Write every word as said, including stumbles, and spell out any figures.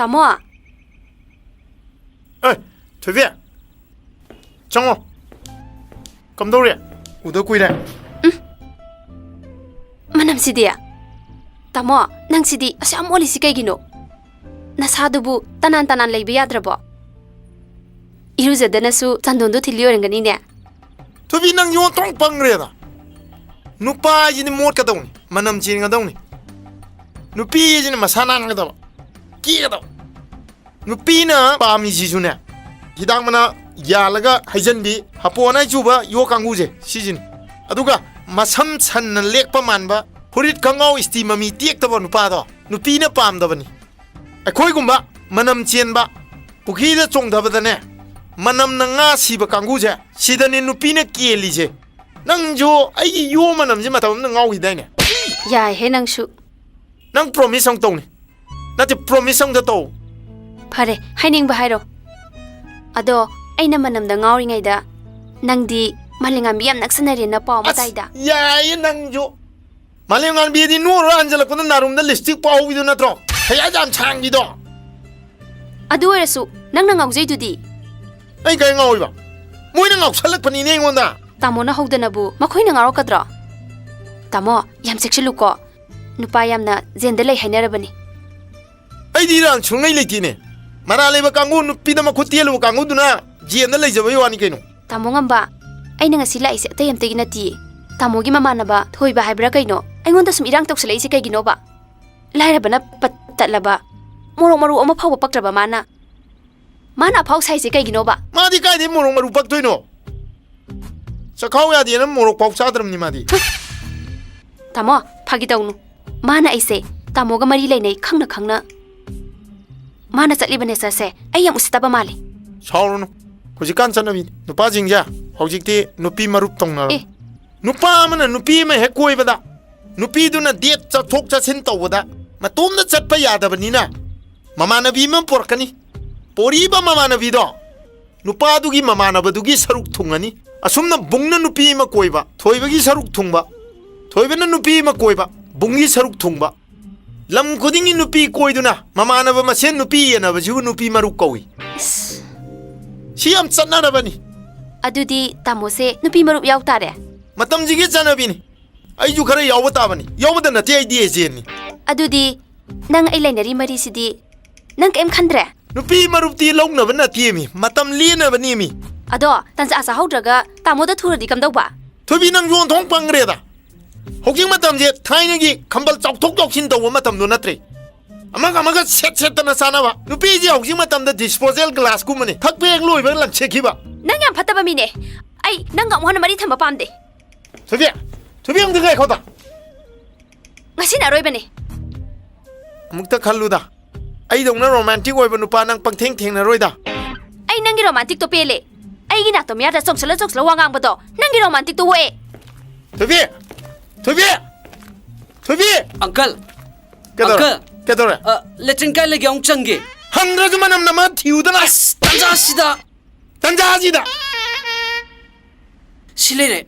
ꯇꯥꯃꯣ꯫ ꯑꯦ, ꯊꯣꯏꯕꯤ, ꯆꯪꯉꯣ꯫ ꯀꯝꯗꯧꯔꯤ? ꯎꯗ ꯀꯨꯏꯔꯦ꯫ ꯃꯅꯝꯁꯤꯗꯤ꯫ ꯇꯥꯃꯣ, ꯅꯪꯁꯤꯗꯤ ꯑꯁꯨꯛ ꯌꯥꯝ ꯑꯣꯜꯂꯤꯁꯤ ꯀꯩꯒꯤꯅꯣ? ꯅꯁꯥꯗꯨꯕꯨ ꯇꯅꯥꯟ ꯇꯅꯥꯟ ꯂꯩꯕ ꯌꯥꯗ꯭ꯔꯕꯣ? ꯏꯔꯨꯖꯗꯅꯁꯨ ꯆꯟꯗꯣꯟꯗꯣ ꯊꯤꯜꯂꯤ ꯑꯣꯏꯔꯝꯒꯅꯤꯅꯦ꯫ ꯊꯣꯏꯕꯤ, ꯅꯪ ꯑꯣꯟꯊꯣꯛ ꯄꯪꯈ꯭ꯔꯦꯗ꯫ ꯅꯨꯄꯥ ꯍꯥꯏꯁꯤꯗꯤ ꯃꯣꯠꯀꯗꯧꯅꯤ, ꯃꯅꯝ ꯆꯦꯟꯒꯗꯧꯅꯤ꯫ ꯅꯨꯄꯤ ꯍꯥꯏꯁꯤꯅ ꯃꯁꯥ ꯅꯥꯟꯒꯗꯕ, ꯀꯦꯒꯗꯕ꯫ ꯅꯨꯄꯤꯅ ꯄꯥꯝꯃꯤꯁꯤꯁꯨꯅꯦ, ꯍꯤꯗꯥꯛ ꯃꯅꯥ ꯌꯥꯜꯂꯒ ꯍꯩꯖꯤꯟꯕꯤ, ꯍꯥꯄꯣ ꯑꯅꯥꯏ ꯆꯨꯕ ꯌꯣ ꯀꯥꯡꯕꯨꯁꯦ, ꯁꯤꯁꯤꯅꯤ꯫ ꯑꯗꯨꯒ ꯃꯁꯝ ꯁꯟꯅ ꯂꯦꯛꯄ ꯃꯥꯟꯕ, ꯐꯨꯔꯤꯠ ꯈꯣꯡꯒ꯭ꯔꯥꯎ ꯏꯁꯇꯤ ꯃꯃꯤ ꯇꯦꯛꯇꯕ ꯅꯨꯄꯥꯗꯣ ꯅꯨꯄꯤꯅ ꯄꯥꯝꯗꯕꯅꯤ꯫ ꯑꯩꯈꯣꯏꯒꯨꯝꯕ ꯃꯅꯝ ꯆꯦꯟꯕ, ꯄꯨꯈ꯭ꯔꯤꯗ ꯆꯣꯡꯊꯕꯗꯅꯦ, ꯃꯅꯝꯅ ꯉꯥ ꯁꯤꯕ ꯀꯥꯡꯕꯨꯁꯦ, ꯁꯤꯗꯅꯦ ꯅꯨꯄꯤꯅ ꯀꯦꯜꯂꯤꯁꯦ꯫ ꯅꯪꯁꯨ ꯑꯩꯒꯤ ꯌꯣ ꯃꯅꯝꯁꯦ ꯃꯇꯝ ꯑꯃꯗ ꯉꯥꯎꯈꯤꯗꯥꯏꯅꯦ? ꯌꯥꯏꯍꯦ ꯅꯪꯁꯨ꯫ ꯅꯪ promise ꯑꯃꯨꯛ ꯇꯧꯅꯦ꯫ ꯅꯠꯇꯦ, promise ꯑꯃꯨꯛꯇ ꯇꯧ꯫ ꯐꯔꯦ, ꯍꯥꯏꯅꯤꯡꯕ ꯍꯥꯏꯔꯣ꯫ ꯑꯗꯣ ꯑꯩꯅ ꯃꯅꯝꯗ ꯉꯥꯎꯔꯤꯉꯩꯗ ꯅꯪꯗꯤ ꯃꯥꯂꯦꯝꯉꯥꯟꯕꯤ ꯌꯥꯝ ꯅꯛꯁꯟꯅꯔꯦꯅ ꯄꯥꯎ ꯑꯃ ꯑꯁ, ꯇꯥꯏꯗ꯫ ꯌꯥꯏꯌꯦ ꯅꯪꯁꯨ꯫ ꯃꯥꯂꯦꯝꯉꯥꯟꯕꯤꯗꯤ ꯅꯣꯛꯑꯔꯣꯏ ꯍꯟꯖꯜꯂꯛꯄꯗ ꯅꯥꯔꯨꯝꯗ lipstick ꯄꯥꯎꯕꯤꯗꯣ ꯅꯠꯇ꯭ꯔꯣ? ꯍꯌꯥ ꯌꯥꯝ ꯁꯥꯡꯕꯤꯗꯣ꯫ ꯑꯗꯨ ꯑꯣꯏꯔꯁꯨ ꯅꯪꯅ ꯉꯥꯎꯖꯩꯗꯨꯗꯤ꯫ ꯑꯩ ꯀꯩ ꯉꯥꯎꯔꯤꯕ? ꯃꯣꯏꯅ ꯉꯥꯎꯁꯜꯂꯛꯄꯅꯤꯅꯦ ꯑꯩꯉꯣꯟꯗ꯫ ꯇꯥꯃꯣꯅ ꯍꯧꯗꯅꯕꯨ ꯃꯈꯣꯏꯅ ꯉꯥꯎꯔꯛꯀꯗ꯭ꯔꯣ? ꯇꯥꯃꯣ, ꯌꯥꯝ ꯆꯦꯛꯁꯤꯜꯂꯨꯀꯣ꯫ ꯅꯨꯄꯥ ꯌꯥꯝꯅ ꯖꯦꯟꯗ ꯂꯩ ꯍꯥꯏꯅꯔꯕꯅꯤ꯫ ꯑꯩꯗꯤ ꯏꯔꯥꯡ ꯁꯨꯡꯂꯩ ꯂꯩꯇꯦꯅꯦ꯫ ꯃꯔꯥꯜ ꯂꯩꯕ ꯀꯥꯡꯕꯨ, ꯅꯨꯄꯤꯗ ꯃꯈꯨꯠ ꯇꯦꯜꯂꯨꯕ ꯀꯥꯡꯕꯨꯗꯨꯅ ꯖꯦꯟꯗ ꯂꯩꯖꯕꯩ ꯋꯥꯅꯤ ꯀꯩꯅꯣ꯫ ꯇꯥꯃꯣ ꯉꯝꯕ, ꯑꯩꯅ ꯉꯁꯤ ꯂꯥꯛꯏꯁꯦ ꯑꯇꯩ ꯑꯝꯇꯒꯤ ꯅꯠꯇꯤꯌꯦ꯫ ꯇꯥꯃꯣꯒꯤ ꯃꯃꯥꯟꯅꯕ ꯊꯣꯏꯕ ꯍꯥꯏꯕ꯭ꯔꯥ ꯀꯩꯅꯣ? ꯑꯩꯉꯣꯟꯗ ꯁꯨꯝ ꯏꯔꯥꯡ ꯇꯧꯁꯜꯂꯛꯏꯁꯦ ꯀꯩꯒꯤꯅꯣꯕ? ꯂꯥꯏꯔꯕꯅ ꯄꯠ ꯇꯠꯂꯕ, ꯃꯣꯔꯣꯛ ꯃꯔꯨ ꯑꯃ ꯐꯥꯎꯕ ꯄꯛꯇ꯭ꯔꯕ ꯃꯥꯅ, ꯃꯥꯅ ꯑꯐꯥꯎ ꯁꯥꯏꯁꯦ ꯀꯩꯒꯤꯅꯣꯕ? ꯃꯥꯗꯤ ꯀꯥꯏꯗꯩ ꯃꯣꯔꯣꯛ ꯃꯔꯨ ꯄꯛꯇꯣꯏꯅꯣ? ꯆꯈꯥꯎ ꯌꯥꯗꯦꯅ ꯃꯣꯔꯣꯛ ꯐꯥꯎ ꯆꯥꯗ꯭ꯔꯕꯅꯤ ꯃꯥꯗꯤ꯫ ꯇꯥꯃꯣ, ꯐꯥꯒꯤ ꯇꯧꯅꯨ꯫ ꯃꯥꯅ ꯑꯩꯁꯦ ꯇꯥꯃꯣꯒ ꯃꯔꯤ ꯂꯩꯅꯩ ꯈꯪꯅ ꯈꯪꯅ ꯃꯥꯅ ꯆꯠꯂꯤꯕ natureꯁꯦ ꯑꯩ ꯌꯥꯝ ꯎꯁꯤꯠꯇꯕ ꯃꯥꯜꯂꯤ꯫ ꯁꯥꯎꯔꯨꯅꯨ꯫ ꯍꯧꯖꯤꯛꯀꯥꯟ ꯆꯠꯅꯕꯤꯅꯤ꯫ ꯅꯨꯄꯥꯁꯤꯡꯁꯦ ꯍꯧꯖꯤꯛꯇꯤ ꯅꯨꯄꯤ ꯃꯔꯨꯞ ꯇꯧꯅꯔꯕꯅꯤ꯫ ꯑꯦ꯫ ꯅꯨꯄꯥ ꯑꯃꯅ ꯅꯨꯄꯤ ꯑꯃ ꯍꯦꯛ ꯀꯣꯏꯕꯗ, ꯅꯨꯄꯤꯗꯨꯅ date ꯆꯠꯊꯣꯛ ꯆꯠꯁꯤꯟ ꯇꯧꯕꯗ ꯃꯇꯣꯝꯗ ꯆꯠꯄ ꯌꯥꯗꯕꯅꯤꯅ ꯃꯃꯥꯟꯅꯕꯤ ꯑꯃ ꯄꯨꯔꯛꯀꯅꯤ꯫ ꯄꯣꯔꯤꯕ ꯃꯃꯥꯟꯅꯕꯤꯗꯣ ꯅꯨꯄꯥꯗꯨꯒꯤ ꯃꯃꯥꯟꯅꯕꯗꯨꯒꯤ ꯁꯔꯨꯛ ꯊꯨꯡꯉꯅꯤ꯫ ꯑꯁꯨꯝꯅ ꯕꯨꯡꯅ ꯅꯨꯄꯤ ꯑꯃ ꯀꯣꯏꯕ, ꯊꯣꯏꯕꯒꯤ ꯁꯔꯨꯛ ꯊꯨꯡꯕ, ꯊꯣꯏꯕꯅ ꯅꯨꯄꯤ ꯑꯃ ꯀꯣꯏꯕ, ꯕꯨꯡꯒꯤ ꯁꯔꯨꯛ ꯊꯨꯡꯕ꯫ ꯂꯝ ꯈꯨꯗꯤꯡꯒꯤ ꯅꯨꯄꯤ ꯀꯣꯏꯗꯨꯅ ꯃꯃꯥꯟꯅꯕ ꯃꯁꯦꯟ ꯅꯨꯄꯤ ꯌꯦꯟꯅꯕꯁꯤꯕꯨ ꯅꯨꯄꯤ ꯃꯔꯨꯞ ꯀꯧꯏ꯫ ꯏꯁ꯫ ꯁꯤ ꯌꯥꯝ ꯆꯠꯅꯔꯕꯅꯤ꯫ ꯑꯗꯨꯗꯤ ꯇꯥꯃꯣꯁꯦ ꯅꯨꯄꯤ ꯃꯔꯨꯞ ꯌꯥꯎ ꯇꯥꯔꯦ꯫ ꯃꯇꯝꯁꯤꯒꯤ ꯆꯠꯅꯕꯤꯅꯤ꯫ ꯑꯩꯁꯨ ꯈꯔ ꯌꯥꯎꯕ ꯇꯥꯕꯅꯤ꯫ ꯌꯥꯎꯕꯗ ꯅꯠꯇꯦ, ꯑꯩꯗꯤ ꯑꯦꯖꯦꯟꯅꯤ꯫ ꯑꯗꯨꯗꯤ ꯅꯪ ꯑꯩ ꯂꯩꯅꯔꯤ ꯃꯔꯤꯁꯤꯗꯤ ꯅꯪ ꯀꯩꯝ ꯈꯟꯗ꯭ꯔꯦ? ꯅꯨꯄꯤ ꯃꯔꯨꯞꯇꯤ ꯂꯧꯅꯕ ꯅꯠꯇꯦꯃꯤ, ꯃꯇꯝ ꯂꯦꯟꯅꯕꯅꯦꯃꯤ꯫ ꯑꯗꯣ ꯇꯟꯖꯥ ꯆꯥꯍꯧꯗ꯭ꯔꯒ ꯇꯥꯃꯣꯗ ꯊꯨꯔꯗꯤ ꯀꯝꯗꯧꯕ? ꯊꯣꯏꯕꯤ, ꯅꯪꯁꯨ ꯑꯣꯟꯊꯣꯛ ꯄꯪꯈ꯭ꯔꯦꯗ꯫ ꯍꯧꯖꯤꯛ ꯃꯇꯝꯁꯦ ꯊꯥꯏꯅꯒꯤ ꯈꯝꯕꯜ ꯆꯥꯎꯊꯣꯛ ꯆꯥꯎꯁꯤꯟ ꯇꯧꯕ ꯃꯇꯝꯗꯣ ꯅꯠꯇ꯭ꯔꯦ꯫ ꯑꯃꯒ ꯑꯃꯒ ꯁꯦꯠ ꯁꯦꯠꯇꯅ ꯆꯥꯅꯕ꯫ ꯅꯨꯄꯤꯁꯦ ꯍꯧꯖꯤꯛ ꯃꯇꯝꯗ disposal glass ꯀꯨꯝꯕꯅꯤ꯫ ꯊꯛꯄ ꯍꯦꯛ ꯂꯣꯏꯕꯒ ꯂꯪꯁꯦꯠꯈꯤꯕ꯫ ꯅꯪ ꯌꯥꯝ ꯐꯠꯇꯕ ꯃꯤꯅꯦ꯫ ꯑꯩ ꯅꯪꯒ ꯑꯃꯨꯛ ꯍꯟꯅ ꯃꯔꯤ ꯊꯝꯕ ꯄꯥꯝꯗꯦ꯫ ꯊꯣꯏꯕꯤ, ꯊꯣꯏꯕꯤ, ꯑꯃꯨꯛꯇ ꯉꯥꯏꯈꯣꯗ꯫ ꯉꯁꯤꯅ ꯑꯔꯣꯏꯕꯅꯦ꯫ ꯑꯃꯨꯛꯇ ꯈꯜꯂꯨꯗ꯫ ꯑꯩꯗꯧꯅ romantic ꯑꯣꯏꯕ ꯅꯨꯄꯥ ꯅꯪ ꯄꯪꯊꯦꯡ ꯊꯦꯡꯅꯔꯣꯏꯗ꯫ ꯑꯩ ꯅꯪꯒꯤ romantic ꯇꯣ ꯄꯦꯜꯂꯦ꯫ ꯑꯩꯒꯤ ꯅꯥꯛꯇ ꯃꯌꯥꯗ ꯆꯣꯡꯁꯜꯂ ꯆꯣꯡꯁꯜꯂ ꯋꯥ ꯉꯥꯡꯕꯗꯣ ꯅꯪꯒꯤ romantic ꯇꯣ ꯑꯣꯛꯑꯦ꯫ ꯊꯣꯏꯕꯤ! ꯊꯣꯏꯕꯤ! ꯊꯣꯏꯕꯤ! ꯑꯪꯀꯜ! ꯀꯩꯗꯧꯔꯦ? ꯑꯪꯀꯜ! ꯀꯩꯗꯧꯔꯦ? ꯑ, ꯂꯦꯇ꯭ꯔꯤꯟ ꯀꯥꯏ ꯂꯩꯒꯦ ꯑꯃꯨꯛ ꯆꯪꯒꯦ꯫ ꯍꯪꯗ꯭ꯔꯁꯨ ꯃꯅꯝ ꯅꯝꯃ ꯊꯤꯌꯨꯗꯅ꯫ ꯑꯁ, ꯇꯟꯖꯥꯁꯤꯗ! ꯇꯟꯖꯥꯁꯤꯗ! ꯁꯤ ꯂꯩꯔꯦ꯫